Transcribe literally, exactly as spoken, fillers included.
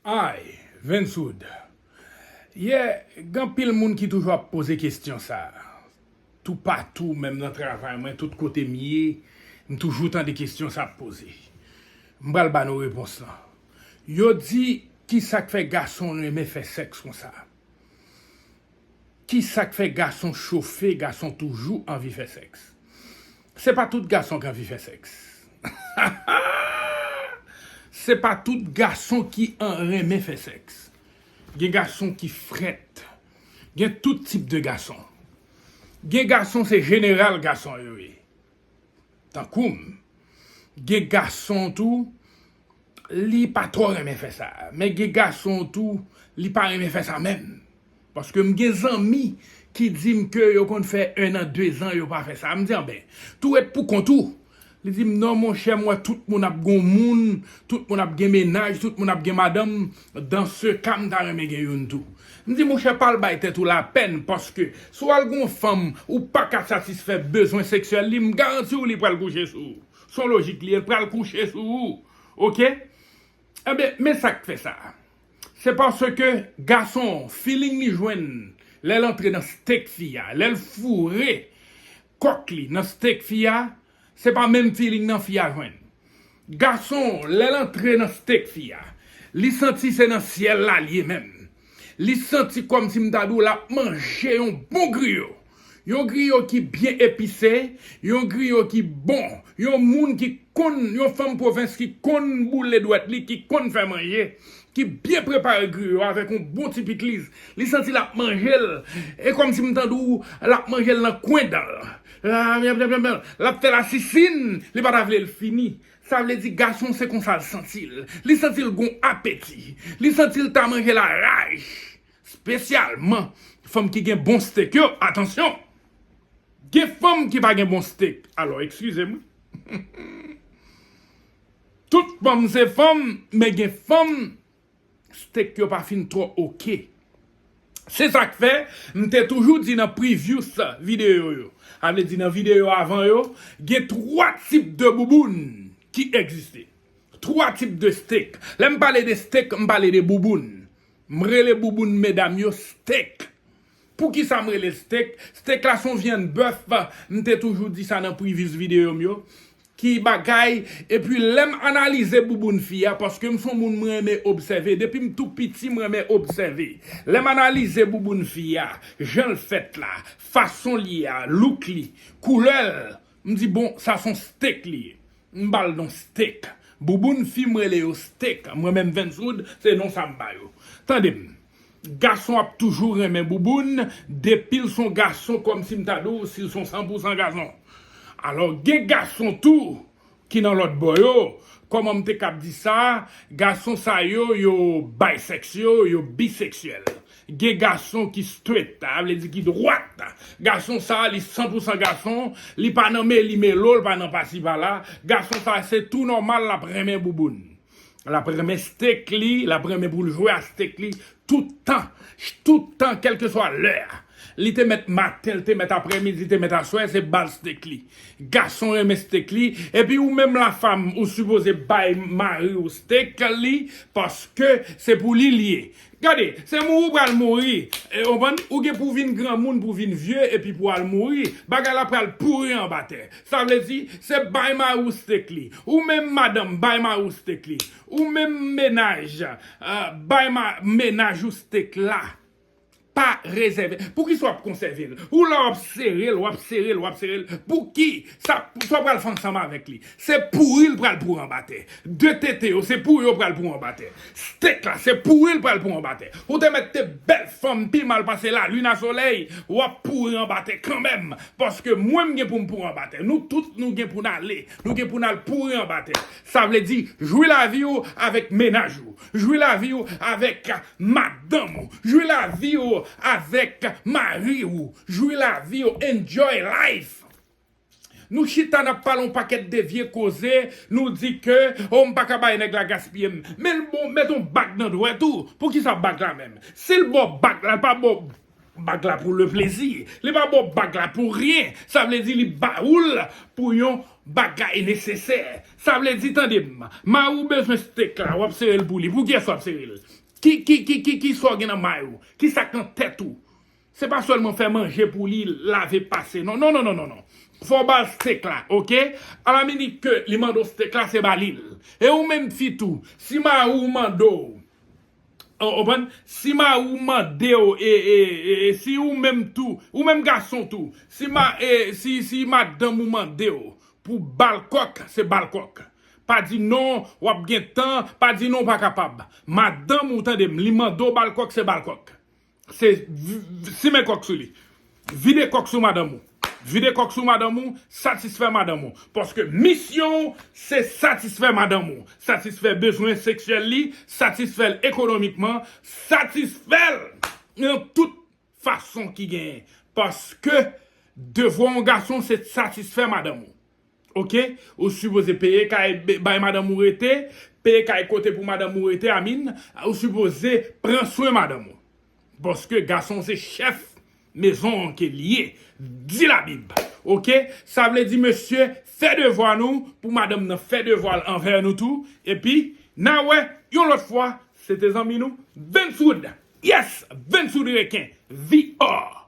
Ay, Vensoud. Yè, gen anpil moun ki toujou ap poze kesyon sa. Toupatou, menm nan travay mwen, tout kote m ye, m toujou tande kesyon sa ap poze. M pral ba nou repons lan. Yo di, ki sa k fè gason renmen fè sèks konsa? Ki sa k fè gason chofe, gason toujou anvi fè sèks? Se pa tout gason ki anvi fè sèks. Se pa tout gason ki an renmen fè sèks. Gen gason ki frèt. Gen tout tip de gason. Gen gason se jeneral gason yo ye. Tankou m. Gen gason tou, li pa twò renmen fè sa. Men gen gason tou, li pa renmen fè sa menm. Paske m gen zanmi ki di m ke yo konn fè en an, de zan yo pa fè sa. M di, anben, tou ret pou kont ou. Li di m, non, monchè, m wè tout moun ap gon moun, tout moun ap gen mennaj, tout moun ap gen madanm. Dans ce cas, m ta renmen gen youn tou. M di, monchè, pa al bay tèt ou lapèn, paske si w al gon fanm, ou pa ka satisfè bezwen seksyèl li, m garanti w li pral kouche sou ou. Se yon lojik li ye, l pral kouche sou ou. Oke? Enben, men sa k fè sa. Se paske gason, feeling li jwenn lè l antre nan stek fi a, lè l foure kòk li nan stek fi a, se pa menm feeling nan fi a jwenn. Gason, lè l antre nan stek fi a, li santi se nan syèl la l ye menm. Li santi kòmsi m ta di w l ap manje yon bon griyo. Yon griyo ki byen epise, yon griyo ki bon, yon moun ki konn, yon fanm pwovens ki konn boule dwèt li, ki konn fè manje, ki byen prepare griyo avèk yon bon ti pikliz. Li santi l ap manje l. E kòmsi m ta di w l ap manje l nan kwen dan l. L ap fè lasisin, li pa ta vle l fini. Sa vle di gason se konsa l santi l. Li santi l gon apeti. Li santi l ta manje laraj. Espesyalman fanm ki gen bon stek yo, atansyon! Gen fanm ki pa gen bon stek. Alò, eskize m. Tout fanm se fanm, men gen fanm, stek yo pa fin twò oke. Se sa k fè, m te toujou di nan previous videyo yo, sa vle di nan videyo avan yo, gen twa tip de bouboun ki egziste. Twa tip de stek. Lè m pale de stek, m pale de bouboun. M rele bouboun medam yo stek. Poukisa m rele l stek? Stek la se yon vyann bèf, m te toujou di sa nan previous videyo m yo, ki bagay, epi lè m analize bouboun fi a, paske m se yon moun m renmen obsève, depi m tou piti m renmen obsève. Lè m analize bouboun fi a, jan l fèt la, fason l ye a, look li, koulè l, m di bon, sa se yon stek li ye. M ba l non stek. Bouboun fi m rele yo stek. Mwen menm Vensoud, se non sa m ba yo. Tande m. Gason ap toujou renmen bouboun, depi l se yon gason kòmsi m ta di w si l se yon san pou san gason. Alò, gen gason tou ki nan lòt bò yo, kòman m te kab di sa, gason sa yo, yo bisexual, yo biseksyèl. Gen gason ki straight, sa vle di ki dwat. Gason sa, li san pou san gason, li pa nan meli melo, li pa nan pasi pala. Gason sa, se tou nòmal, l ap renmen bouboun. L ap renmen stek li, l ap renmen pou l jwe a stek li, tout tan, tout tan, kèlkeswa lè a. Li te mèt maten, li te mèt aprèmidi, li te mèt aswè, se ba l stek li. Gason renmen stek li, epi ou menm lafam, ou sipoze bay mari w stek li, paske se pou li l ye. Gade, se mouri w pral mouri. E, w konprann? Ou gen pou vin granmoun, pou vin vye, epi pou al mouri. Bagay la pral pouri anba tè. Sa vle di, se bay mari w stek li. Ou menm madanm, bay mari w stek li. Ou menm mennaj, ah, bay ma, mennaj ou stek la. Pa rezève. Poukisa w ap konsève l? Ou la w ap sere l, w ap sere l, w ap sere l. Pouki? Sa, sa w pral fè ansanm avèk li? Se pouri l pral pouri anba tè. De tete yo, se pouri yo pral pouri anba tè. Stek la, se pouri l pral pouri anba tè. Ou te mèt te bèl fanm pi mal pase lalin a solèy, w ap pouri anba tè kanmenm. Paske mwen m gen pou m pouri anba tè. Nou tout nou gen pou n ale. Nou gen pou n al pouri anba tè. Sa vle di, jwi lavi w avèk mennaj ou. Jwi lavi w avèk madanm ou. Jwi lavi w avèk mari w. Jwi lavi w, enjoy life. Nou chita n ap pale yon pakèt de vye koze, nou di ke, o, m pa ka bay nèg la gaspiye m. Men l bon, met yon bag nan dwèt ou. Poukisa bag la menm? Si l ba w bag la, l pa ba w bag la pou le plezi. Li pa ba w bag la pou ryen. Sa vle di li ba ou l pou yon bagay nesesè. Sa vle di, tande m, mari w bezwen steak la, w ap sere l pou li. Pou kiyès w ap sere l? Ki, ki, ki, ki, ki sa w gen nan may ou? Ki sa k nan tèt ou? Se pa sèlman fè manje pou li, lave, pase. Non, non, non, non, non, non. Fò w ba l steak la, oke? Alaminit ke li mande w steak la, se ba li l. E ou menm fi tou, si mari w mande w, ou konprann? Si mari w mande w, e, e, e, e si ou menm tou, ou menm gason tou, si ma, e, si, si madanm ou mande w pou ba l kòk, se ba l kòk. Pa di non, w ap gen tan, pa di non, w pa kapab. Madanm ou, tande m, li mande w ba l kòk, se ba l kòk. Se v-, v-, simen kòk sou li. Vide kòk sou madanm ou. Vide kòk sou madanm ou, satisfè madanm ou. Paske misyon w, se satisfè madanm ou. Satisfè bezwen seksyèl li, satisfè l ekonomikman, satisfè l nan tout fason ki genyen. Paske devwa yon gason, se satisfè madanm ou. Oke? Ou sipoze peye kay, bay madanm ou rete, peye kay kote pou madanm ou rete, amin. Ou sipoze pran swen madanm ou. Paske gason se chèf mezon an ke li ye. Di Labib. Oke? Sa vle di, mesye, fè devwa nou pou madanm nan fè devwa l anvè nou tou. Epi, n a wè yon lòt fwa, se te zanmi nou, Vensoud. Yes! Vensoud Reken. V R.